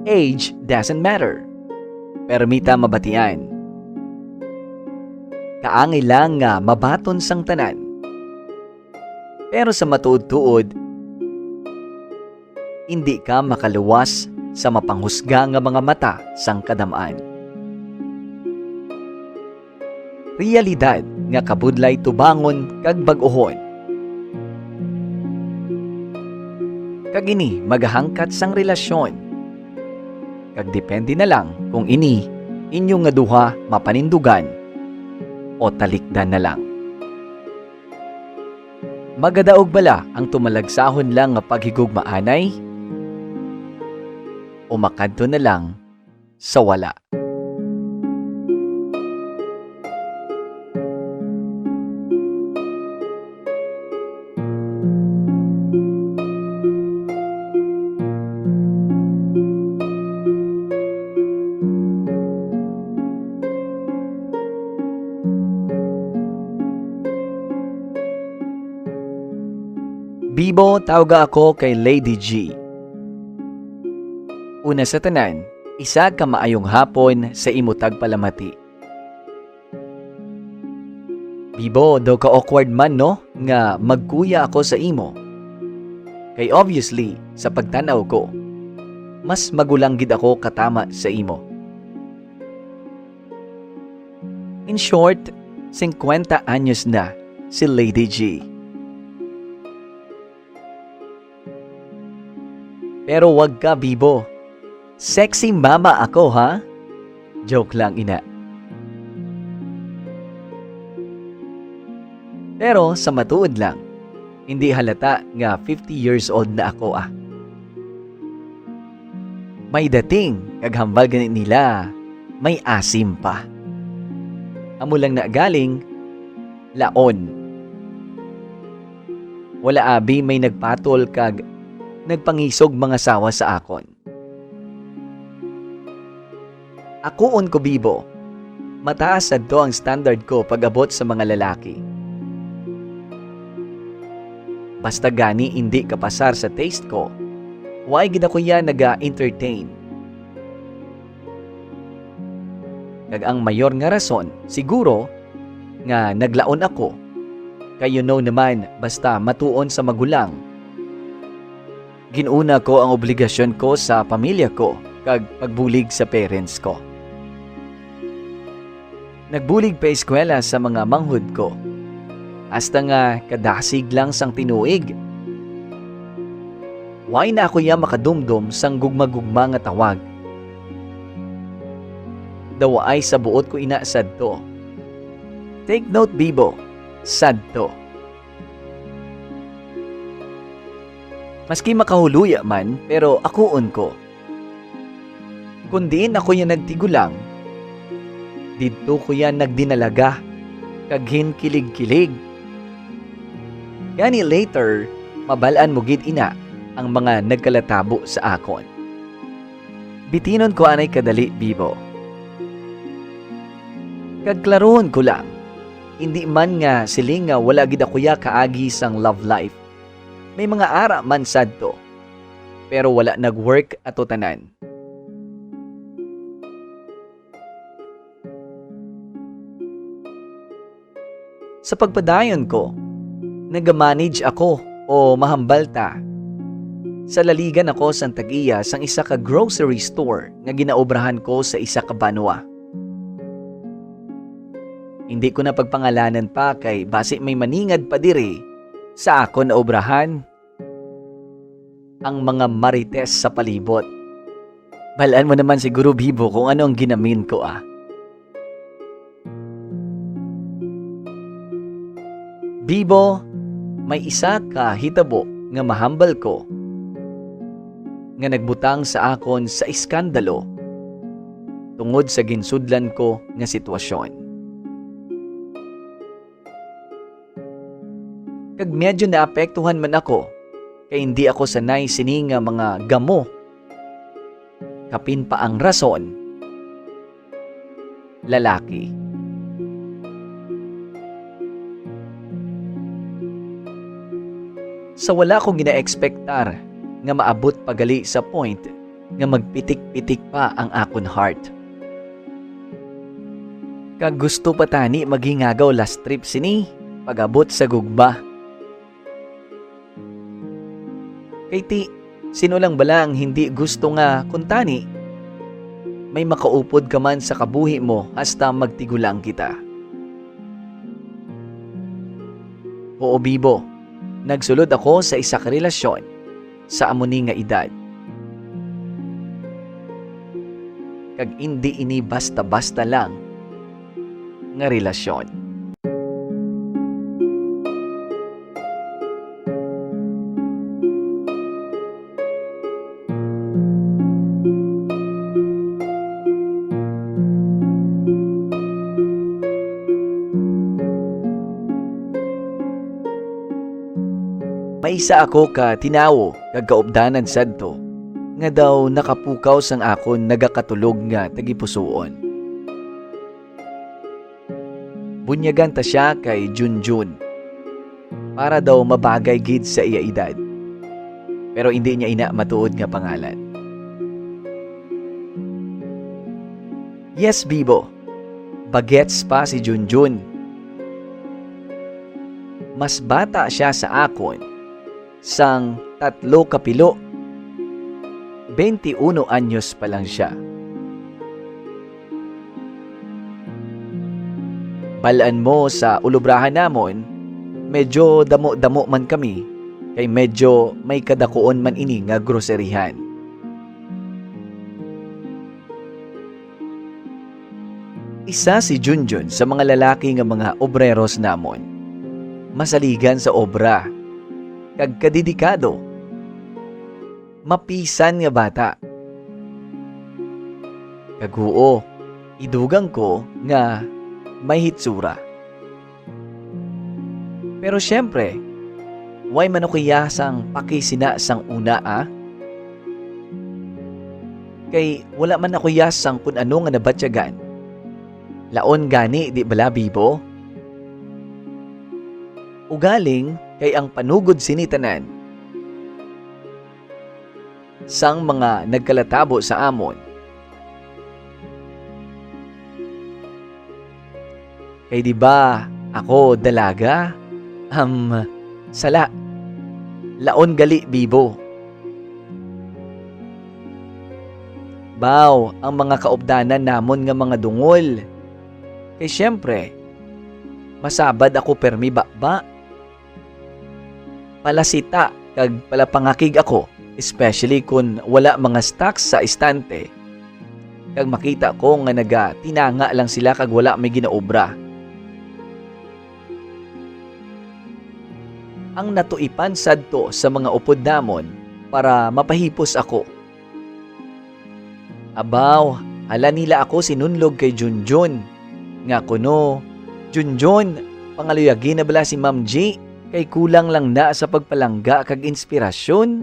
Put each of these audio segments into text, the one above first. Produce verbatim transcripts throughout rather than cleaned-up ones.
Age doesn't matter. Permi ta mabatian. Kaangay lang nga mabaton sang tanan. Pero sa matuod-tuod, indi ka makaluwas sa mapanghusga nga mga mata sang kadam-an. Realidad nga kabudlay tubangon kag bag-ohon. Kag ini magahangkat sang relasyon. Kag depende na lang kung ini inyo nga duha mapanindugan o talikdan na lang. Magadaog bala ang tumalagsahon lang nga paghigugmaanay? O makadto na lang sa wala? Bibo, tawga ako kay Lady G. Una sa tanan, isa ka maayong hapon sa imo tagpalamati. Bibo, daw ka-awkward man, no, nga magkuya ako sa imo. Kay obviously, sa pagtan-aw ko, mas magulang gid ako katama sa imo. In short, singkwenta anyos na si Lady G. Pero wag ka, Bibo. Sexy mama ako, ha? Joke lang, ina. Pero sa matuod lang, hindi halata nga fifty years old na ako, ah. May dating, kag hambal gani nila, may asim pa. Amo lang na galing, laon. Wala abi may nagpatol kag nagpangisog mangasawa sa akon. Akuon ko, Bibo. Mataas sadto ang standard ko pag-abot sa mga lalaki. Basta gani indi kapasar sa taste ko, wala gid ako iya naga-entertain. Kag ang mayor nga rason, siguro, nga naglaon ako, kay you know naman, basta matuon sa magulang, gin-una ko ang obligasyon ko sa pamilya ko kag pagbulig sa parents ko. Nagbulig pa eskwela sa mga manghod ko, hasta nga kadasig lang sang tinuig, wala na ako iya makadumdom sang gugma-gugma nga tawag. Daw ay sa buot ko ina sadto. Take note, Bibo, sadto. Maski makahuluya man, pero akuon ko. Kon diin ako iya nagtigulang, didto ko iya nagdinalaga kag ginkilig-kilig. Gani later, mabal-an mo gid ina ang mga nagkalatabo sa akon. Bitinon ko anay kadali, Bibo. Kag klaruhon ko lang, indi man nga siling nga wala gid ako iya kaagi sang love life. May mga ara man sadto, pero wala nag-work ato tanan. Sa pagpadayon ko, nagamanage ako o mahambal ta. Salaligan ako sang tag-iya sang isa ka grocery store nga ginaobrahan ko sa isa ka banwa. Hindi ko na pagpangalanan pa kay basi may maningad pa diri sa akon naobrahan. Ang mga marites sa palibot. Bal-an mo naman siguro, Bibo, kung ano ang ginamin ko, ah. Bibo, may isa ka hitabo nga mahambal ko nga nagbutang sa akon sa iskandalo tungod sa ginsudlan ko nga sitwasyon. Kag medyo naapektuhan man ako, kay hindi ako sanay sini nga mga gamo. Kapin pa ang rason, lalaki. Sa wala ko gina-ekspektar nga maabot pa gali sa point nga magpitik-pitik pa ang akon heart. Kag gusto pa tani maghingagaw last trip sini pag-abot sa gugma. Kay ti, sino lang bala ang hindi gusto nga kuntani may makaupod ka man sa kabuhi mo hasta magtigulang kita? Oo, Bibo, nagsulod ako sa isa ka relasyon sa amo ni nga edad. Kag indi ini basta-basta lang nga relasyon. May isa ako ka tinawo kag kaupdanan sadto nga daw nakapukaw sang akon nagakatulog nga tagipusoon. Bunyagan ta sia kay Junjun, para daw mabagay gid sa iya edad. Pero indi niya ina matuod nga pangalan. Yes, Bibo. Bagets pa si Junjun. Mas bata sia sa akon sang tatlo ka pilo. Bente uno anyos pa lang sia. Bal-an mo, sa ulubrahan namon, medyo damo-damo man kami, kay medyo may kadakuon man ini nga groserihan. Isa si Junjun sa mga lalaki nga mga obreros namon. Masaligan sa obra, kag kadedikado. Mapisan nga bata. Kag huo, idugang ko nga may hitsura. Pero siyempre, way man ako iya sang pakisina sang una, ah. Kay wala man ako iya sang kun ano nga nabatyagan. Laon gani, di bala, Bibo? Ugaling kay ang panugod sini tanan sang mga nagkalatabo sa amon. Kay di ba ako dalaga? Am, sala. Laon gali, Bibo. Baw, ang mga kaupdanan namon nga mga dungol. Kay siyempre, masabad ako permi baba. Palasita kag palapangakig ako, especially kon wala mga stocks sa istante, kag makita ko nga nagatinanga lang sila kag wala may ginaobra. Ang natuipan sadto sa mga upod namon para mapahipos ako. Abaw, hala nila ako sinunlog kay Junjun, nga kuno, "Junjun, pangaluyagi na bala si Ma'am G, kay kulang lang na sa pagpalangga kag inspirasyon."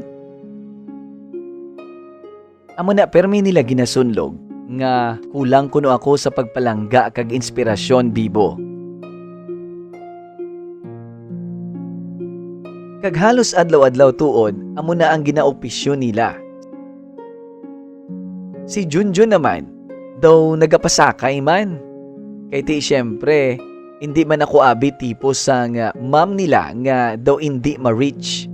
Amo na permi nila ginasunlog nga kulang kuno ako sa pagpalangga kag inspirasyon, Bibo. Kag halos adlaw-adlaw tuod, amo na ang ginaopisyon nila. Si Junjun naman, daw nagapasakay man. Kay ti, siyempre, indi man ako abi tipo sang ma'am nila nga daw indi ma-reach.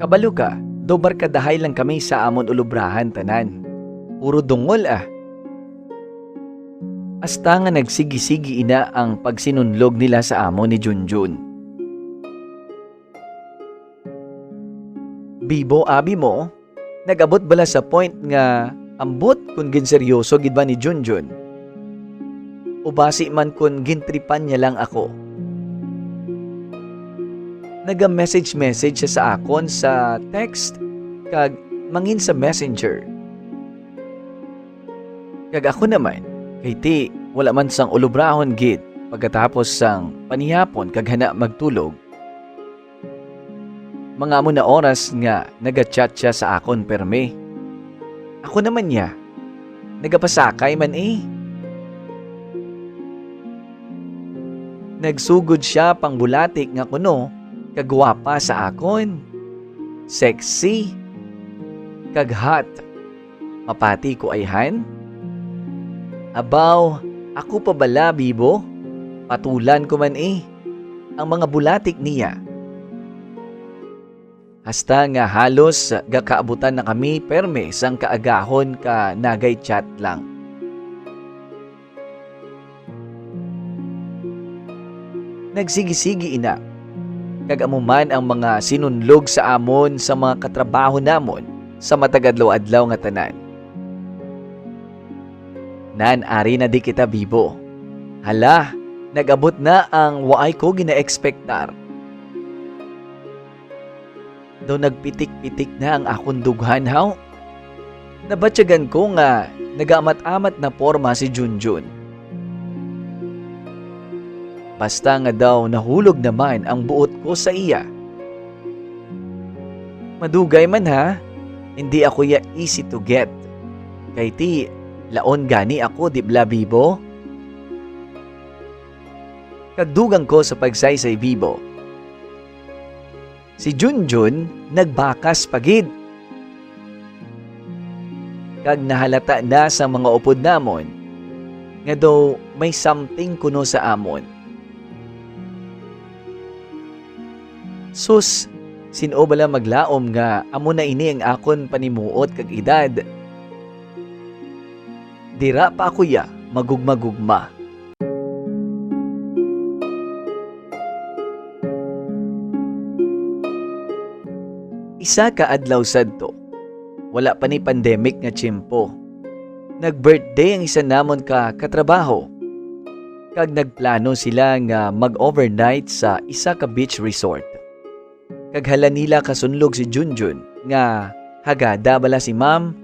Kabalo ka, daw barkadahay lang kami sa amon ulubrahan tanan. Puro dungol, ah. Hasta nga nagsigi-sigi ina ang pagsinunlog nila sa amon ni Junjun. Bibo, abi mo, nag-abot bala sa point nga ambot kon ginseryoso gid ba ni Junjun? O basi man kon gintripan niya lang ako? Naga-message-message siya sa akon sa text kag mangin sa messenger. Kag ako naman, kay ti, wala man sang ulubrahon gid pagkatapos sang panihapon kag hana magtulog. Mga amo na oras nga naga-chat siya sa akon permi. Ako naman niya, nagapasakay man, eh. Nagsugod siya pangbulati nga kuno kagwapa sa akon. sexy, kag hot. Mapati ko ayhan? Abaw, ako pa bala, Bibo? Patulan ko man, eh, ang mga bulatik niya. Hasta nga halos gakaabutan na kami perme sang kaagahon ka nagay chat lang. Nagsigi-sigi ina, kag amo man ang mga sinunlog sa amon sa mga katrabaho namon sa matag adlaw-adlaw nga tanan. Nan, ari na di kita, Bibo. Hala, nag-abot na ang waay ko ginaekspektar. Daw nagpitik-pitik na ang akon dughan, haw? Nabatyagan ko nga nagaamat-amat na porma si Junjun. Basta nga daw nahulog naman ang buot ko sa iya. Madugay man, ha, hindi ako ya easy to get. Kay ti, laon gani ako, di bala, Bibo? Kag dugang ko sa pagsaysay, Bibo. Si Junjun nagbakas pa gid. Kag nahalata na sa mga upod namon nga daw may something kuno sa amon. Sus, sin-o bala maglaom nga amo na ini ang akon panimuot kag edad? Dira pa ako ya magugma-gugma. Isa ka adlaw sadto, wala pa ni pandemic nga tiyempo, nag-birthday ang isa namon ka katrabaho, kag nagplano sila nga mag-overnight sa isa ka beach resort. Kag hala nila kasunlog si Junjun nga hagada bala si Ma'am,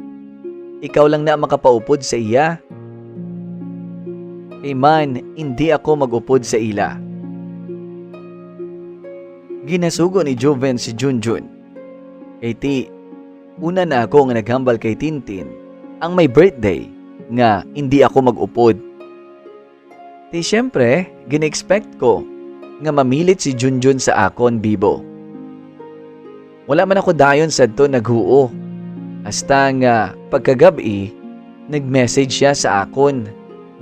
ikaw lang na makapaupod sa iya. Kay man, indi ako mag-upod sa ila. Ginasugo ni Joven si Junjun. Kay ti, una na ako nga naghambal kay Tintin ang may birthday nga indi ako mag-upod. Ti siyempre, gin-expect ko nga mamilit si Junjun sa akon, Bibo. Wala man ako dayon sadto naghuo. Hasta nga pagkagab-i, nag-message siya sa akon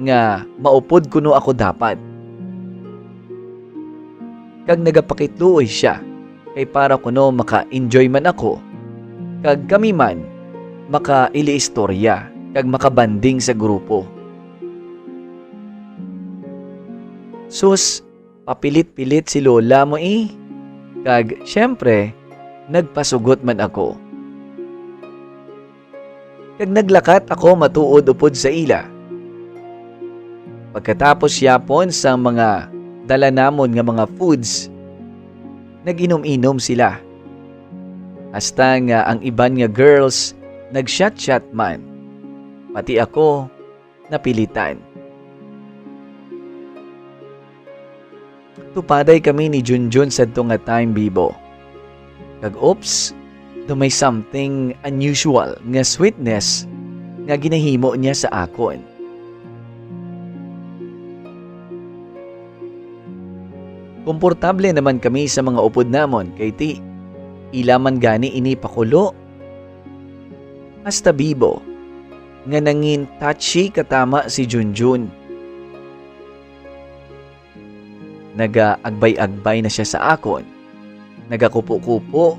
nga maupod kuno ako dapat. Kag nagapakitluoy siya kay para kuno maka-enjoy man ako, kag kami man makailiistorya kag makabanding sa grupo. Sus, papilit-pilit si lola mo, eh. Kag, siyempre, nagpasugot man ako. Kag naglakat ako matuod upod sa ila. Pagkatapos yapon sang mga dala namon nga mga foods, nag-inom-inom sila. Hasta nga ang iban nga girls nag-shot-shot man. Pati ako, napilitan. Tupaday kami ni Junjun sadto nga time, Bibo. Kag oops, daw may something unusual nga sweetness nga ginahimo niya sa akon. Komportable naman kami sa mga upod namon kay ti ila man gani ini pakulo. Hasta, Bibo, nga nangin touchy katama si Junjun. Nagaagbay-agbay na sia sa akon, nagakupo-kupo,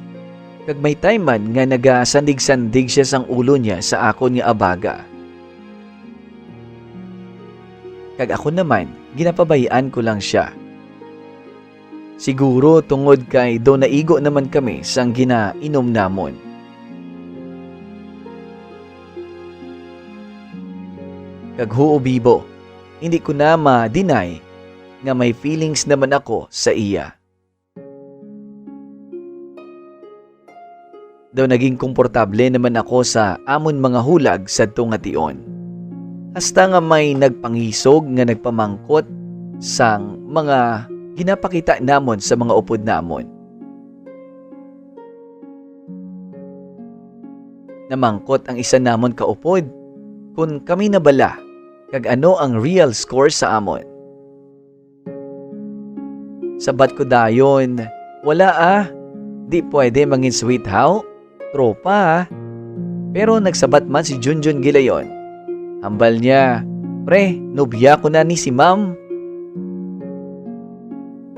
kag may time man nga nagasandig-sandig sia sang ulo niya sa akon nga abaga. Kag ako naman, ginapabay-an ko lang sia. Siguro tungod kay daw naigo naman kami sang ginainom namon. Kag huo, Bibo, hindi ko na ma-deny nga may feelings naman ako sa iya. Daw naging komportable naman ako sa amon mga hulag sadto nga tion. Hasta nga may nagpangisog nga nagpamangkot sang mga ginapakita namon sa mga upod namon. Namangkot ang isa namon ka upod kon kami na bala kag ano ang real score sa amon. Sabat ko dayon, "Wala, ah. Di pwede mangin sweet, haw? Tropa, ah. Pero nagsabat man si Junjun gilayon. Hambal niya, "Pre, nobya ko na ni si ma'am."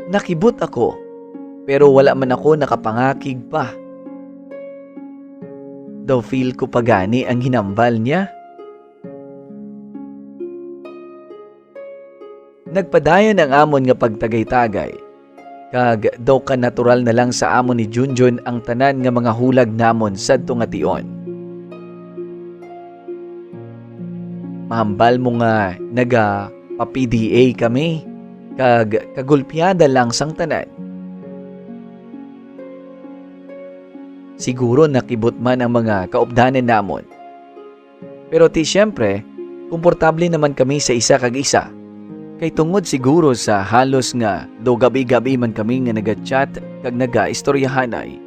Nakibot ako, pero wala man ako nakapangakig pa. Daw feel ko pa gani ang hinambal niya. Nagpadayon ang amon nga pagtagay-tagay, kag daw ka natural na lang sa amon ni Junjun ang tanan nga mga hulag namon sadto nga tion. Mahambal mo nga nagapa-P D A kami, kag kagulpiada lang sang tanan. Siguro nakibot man ang mga kaupdanan namon. Pero ti siyempre, komportable naman kami sa isa kag isa. Kay tungod siguro sa halos nga do gabi-gabi man kami nga naga-chat kag naga-istoryahanay.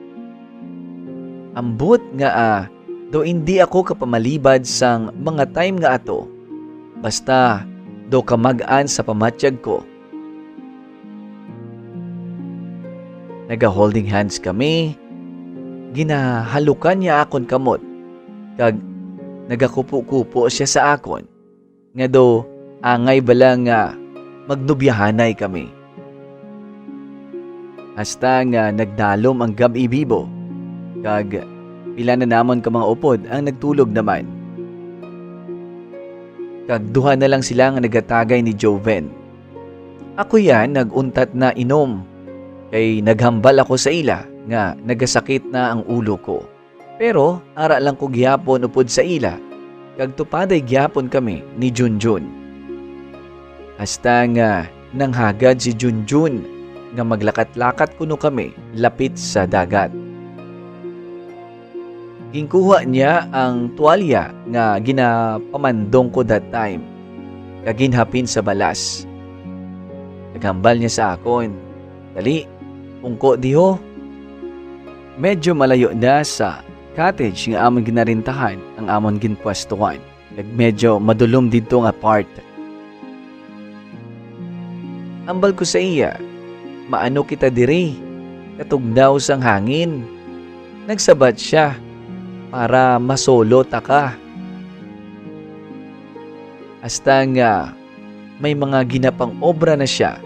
Ambot nga, ah, do indi ako kapamalibad sang mga time nga ato. Basta do kamag-an sa pamatyag ko. Naga-holding hands kami, ginahalukan niya akon kamot, kag nagakupo-kupo siya sa akon, nga do angay bala nga magnobyahanay kami. Hasta nga nagdalom ang gab-i, Bibo, kag pila na namon ka mga upod ang nagtulog naman. Kag duha na lang sila nga nagatagay ni Joven. Ako yan nag-untat na inom, kay naghambal ako sa ila nga nagasakit na ang ulo ko. Pero ara lang ko gihapon upod sa ila, kag tupaday gihapon kami ni Junjun. Hasta nga nanghagad si Junjun nga maglakat-lakat kuno kami lapit sa dagat. Ginkuha niya ang tuwalya nga ginapamandong ko that time, kag ginhapin sa balas. Naghambal niya sa akon, "Dali, pungko diho." Medyo malayo na sa cottage nga amon ginarentahan ang amon ginpwestuhan, kag medyo madulom didto nga part. Ambal ko sa iya, "Maano kita diri? Katugnaw sang hangin." Nagsabat siya, "Para masolo ta ka." Hasta nga may mga ginapang-obra na sia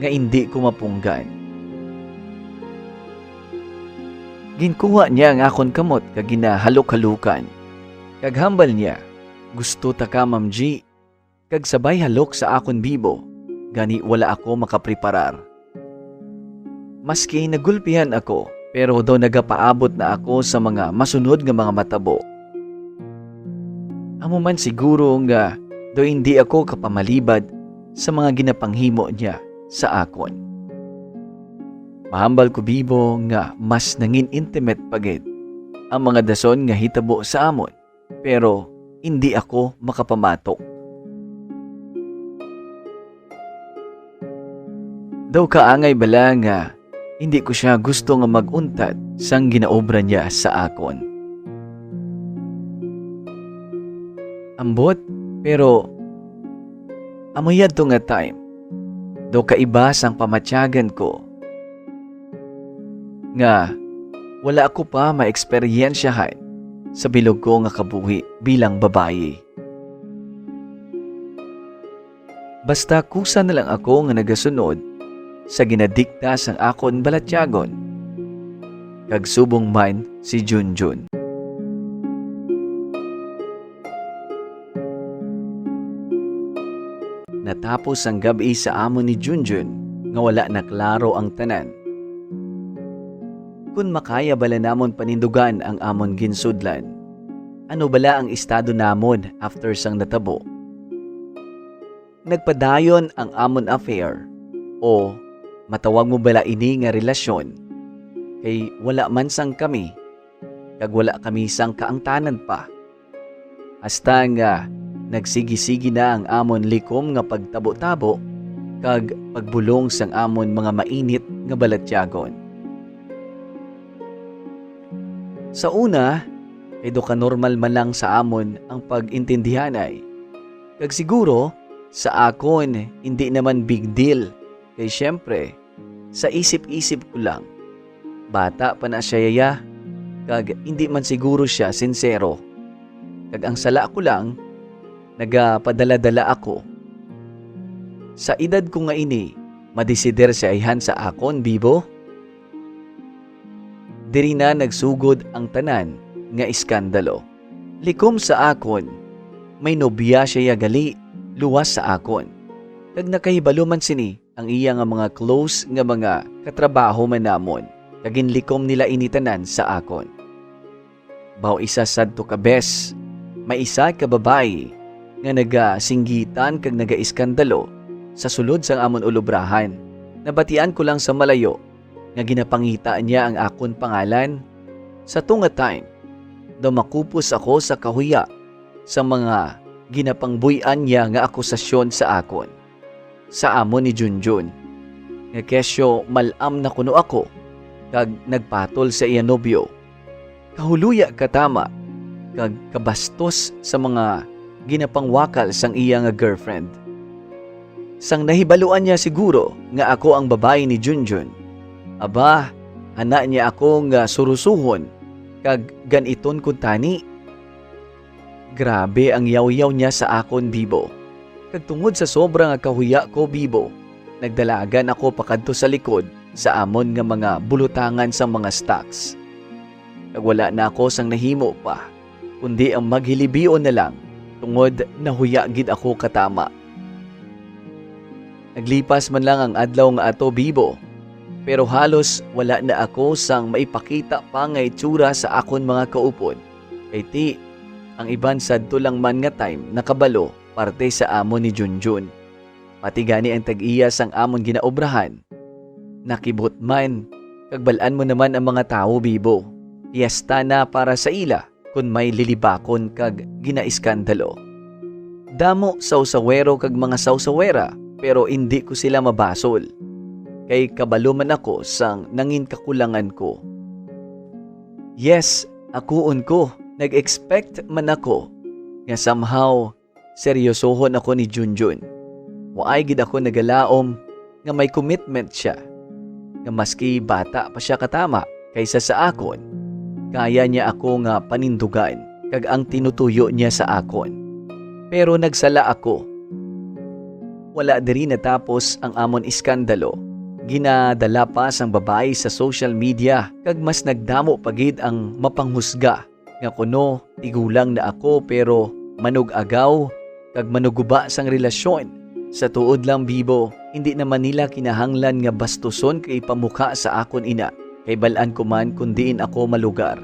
nga indi ko mapunggan. Ginkuha niya ang akon kamot kag ginahalok-halukan, kag hambal niya, "Gusto ta ka, Ma'am G," kag sabay halok sa akon bibo, gani wala ako makapreparar. Maski nagulpihan ako, pero daw nagapaabot na ako sa mga masunod nga mga matabo. Amo man siguro nga daw hindi ako kapamalibad sa mga ginapanghimo niya sa akon. Mahambal ko, Bibo, nga mas nangin-intimate pa gid ang mga dason nga hitabo sa amon, pero indi ako makapamatok. Daw kaangay bala nga hindi ko sia gusto nga mag-untat sang ginaobra niya sa akon. Ambot, pero amo yadto nga time, daw kaiba sang pamatyagan ko nga wala ako pa maeksperyensyahan sa bilog ko nga kabuhi bilang babayi. Basta kusa na lang ako nga nagasunod sa ginadikta sang akon balatyagon, kag subong man si Junjun. Natapos ang gab-i sa amon ni Junjun nga wala na klaro ang tanan. Kun makaya bala namon panindugan ang amon ginsudlan, ano bala ang estado namon after sang natabo? Nagpadayon ang amon affair, o matawag mo bala ini nga relasyon, kay wala man sang kami, kag wala kami sang kaangtanan pa. Hasta nga nagsigi-sigi na ang amon likom nga pagtabo-tabo kag pagbulong sang amon mga mainit nga balatyagon. Sa una, kay do ka normal man lang sa amon ang pag-intindihanay. Kag siguro, sa akon, hindi naman big deal. Kay siyempre, sa isip-isip ko lang, Bata pa na siya, yaya, kag indi man siguro siya sinsero. Kag ang sala ko lang, nagapadala-dala ako. Sa edad ko nga ini, madesider siya ayhan sa akon, Bibo? Diri na nagsugod ang tanan nga iskandalo. Likom sa akon, may nobya siya gali luwas sa akon. Kag nakahibalo man sini ang iya nga mga close nga mga katrabaho man namon, kag ginlikom nila ini tanan sa akon. Baw isa sadto ka bes, may isa ka babayi nga nagasinggitan kag nagaiskandalo sa sulod sang amon ulubrahan. Nabatian ko lang sa malayo nga ginapangita niya ang akon pangalan. Sa to nga time, daw makupos ako sa kahuya sa mga ginapangbuy-an niya nga akusasyon sa akon, sa amo ni Junjun, nga kesyo mal-am na kuno ako kag nagpatol sa iya nobyo. Kahuloya katama kag kabastos sa mga ginapangwakal sang iya nga girlfriend. Sang nahibaluan niya siguro nga ako ang babayi ni Junjun, aba, hana niya ako nga surusuhon kag gan-iton kuntani. Grabe ang yawyaw niya sa akon, Bibo. Kag tungod sa sobra nga kahuya ko, Bibo, nagdalagan ako pakadto sa likod sa amon nga mga bulutangan sang mga stocks. Kag wala na ako sang nahimo pa, kundi ang maghilibion na lang, tungod nahuya gid ako katama. Naglipas man lang ang adlaw nga ato, Bibo, pero halos wala na ako sang maipakita pa nga itsura sa akon mga kaupod. Kay ti, ang iban sadto lang man nga time nakabalo parte sa amo ni Junjun. Pati gani ang tag-iya sang amon ginaobrahan. Nakibot man, kag bal-an mo naman ang mga tawo, Bibo. Piyesta na para sa ila kon may lilibakon kag ginaiskandalo. Damo sawsawero kag mga sawsawera, pero indi ko sila mabasol. Kay kabalo man ako sang nangin kakulangan ko. Yes, akuon ko, nag-expect man ako nga somehow seryosohon ako ni Junjun. Waay gid ako nagalaom nga may commitment siya, nga maski bata pa siya katama kaysa sa akon, kaya niya ako nga panindugan kag ang tinutuyo niya sa akon. Pero nagsala ako. Wala diri natapos ang amon iskandalo. Ginadala pa sang babayi sa social media, kag mas nagdamo pa gid ang mapanghusga nga kuno tigulang na ako, pero manug-agaw kag manuguba sang relasyon. Sa tuod lang, Bibo, hindi naman nila kinahanglan nga bastuson kag ipamukha sa akon ina, kay bal-an ko man kon diin ako malugar.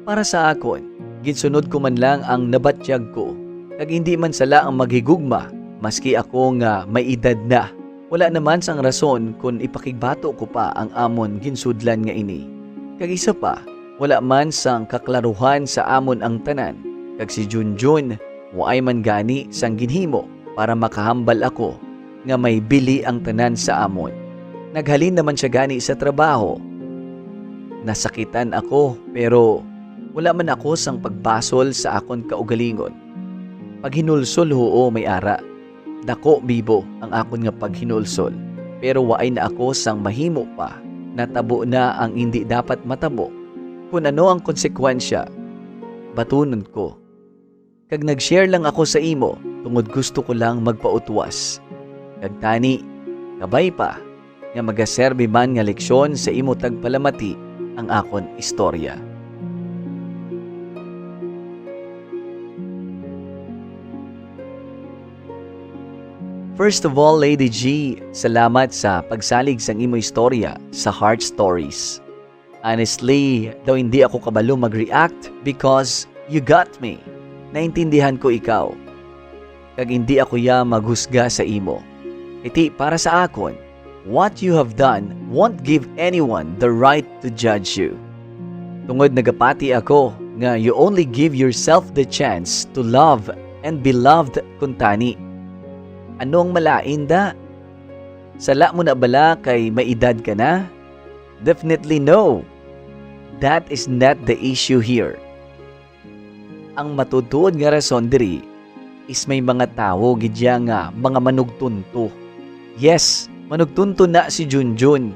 Para sa akon, ginsunod ko man lang ang nabatyag ko, kag hindi man sala ang maghigugma, maski ako nga may edad na. Wala naman sang rason kon ipakigbato ko pa ang amon ginsudlan nga ini. Kag isa pa, wala man sang kaklaruhan sa amon ang tanan, kag si Junjun waay man gani sang ginhimo para makahambal ako nga may bili ang tanan sa amon. Naghalin naman sia gani sa trabaho. Nasakitan ako, pero wala man ako sang pagbasol sa akon kaugalingon. Paghinulsol, huo, may ara. Dako, Bibo, ang akon nga paghinulsol, pero waay na ako sang mahimo pa. Natabo na ang indi dapat matabo. Kon ano ang konsekwensya, batunon ko. Kag nag-share lang ako sa imo tungod gusto ko lang magpautwas. Kag tani, kabay pa nga magaserbi man nga leksyon sa imo tagpalamati ang akon istorya. First of all, Lady G, salamat sa pagsalig sang imo istorya sa Heart Stories. Honestly, daw hindi ako kabalo mag-react because you got me. Naintindihan ko ikaw. Kag hindi ako ya maghusga sa imo. Iti para sa akon, what you have done won't give anyone the right to judge you. Tungod nagapati ako nga you only give yourself the chance to love and be loved kuntani. Ano ang malain da? Sala mo na bala kay may edad ka na? Definitely no. That is not the issue here. Ang matutuod nga rason diri is may mga tawo gid ya nga mga manugtunto. Yes, manugtunto na si Junjun.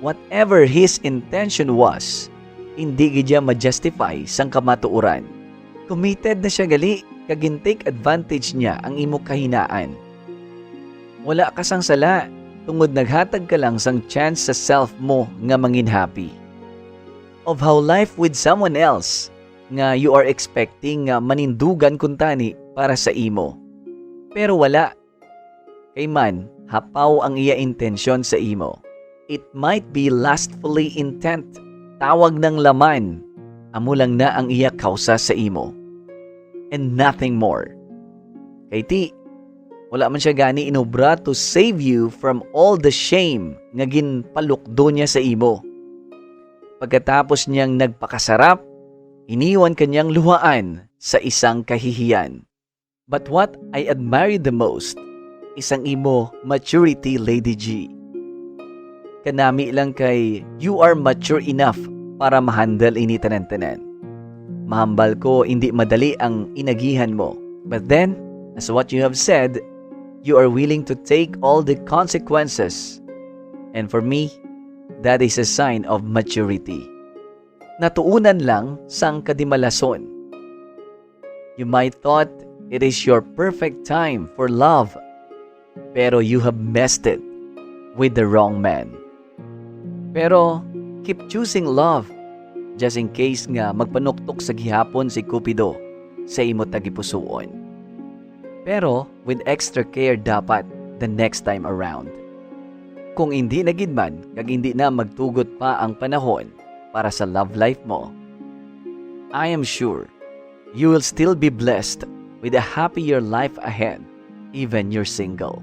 Whatever his intention was, hindi gid siya ma-justify sang kamatuoran. Committed na siya gali, kag gin-take advantage niya ang imo kahinaan. Wala ka sang sala, tungod naghatag ka lang sang chance sa self mo nga mangin happy. Of how life with someone else nga you are expecting nga manindugan kuntani para sa imo. Pero wala. Kay man, hapaw ang iya intensyon sa imo. It might be lustfully intent, tawag ng laman, amo lang na ang iya kausa sa imo. And nothing more. Kay ti, wala man siya gani inobra to save you from all the shame nga ginpalukdo niya sa imo. Pagkatapos niyang nagpakasarap, iniwan ka niyang luhaan sa isang kahihiyan. But what I admire the most is ang imo maturity, Lady G. Kanami lang kay you are mature enough para ma-handle ini tanan-tanan. Mahambal ko hindi madali ang inagihan mo. But then, as what you have said, you are willing to take all the consequences. And for me, that is a sign of maturity. Natuunan lang sang kadimalason. You might thought it is your perfect time for love, pero you have messed it with the wrong man. Pero keep choosing love, just in case nga magpanuktok sa gihapon si Cupido sa imo tagipusoon. Pero with extra care dapat the next time around. Kung hindi na gid man kag hindi na magtugot pa ang panahon para sa love life mo, I am sure you will still be blessed with a happier life ahead, even you're single.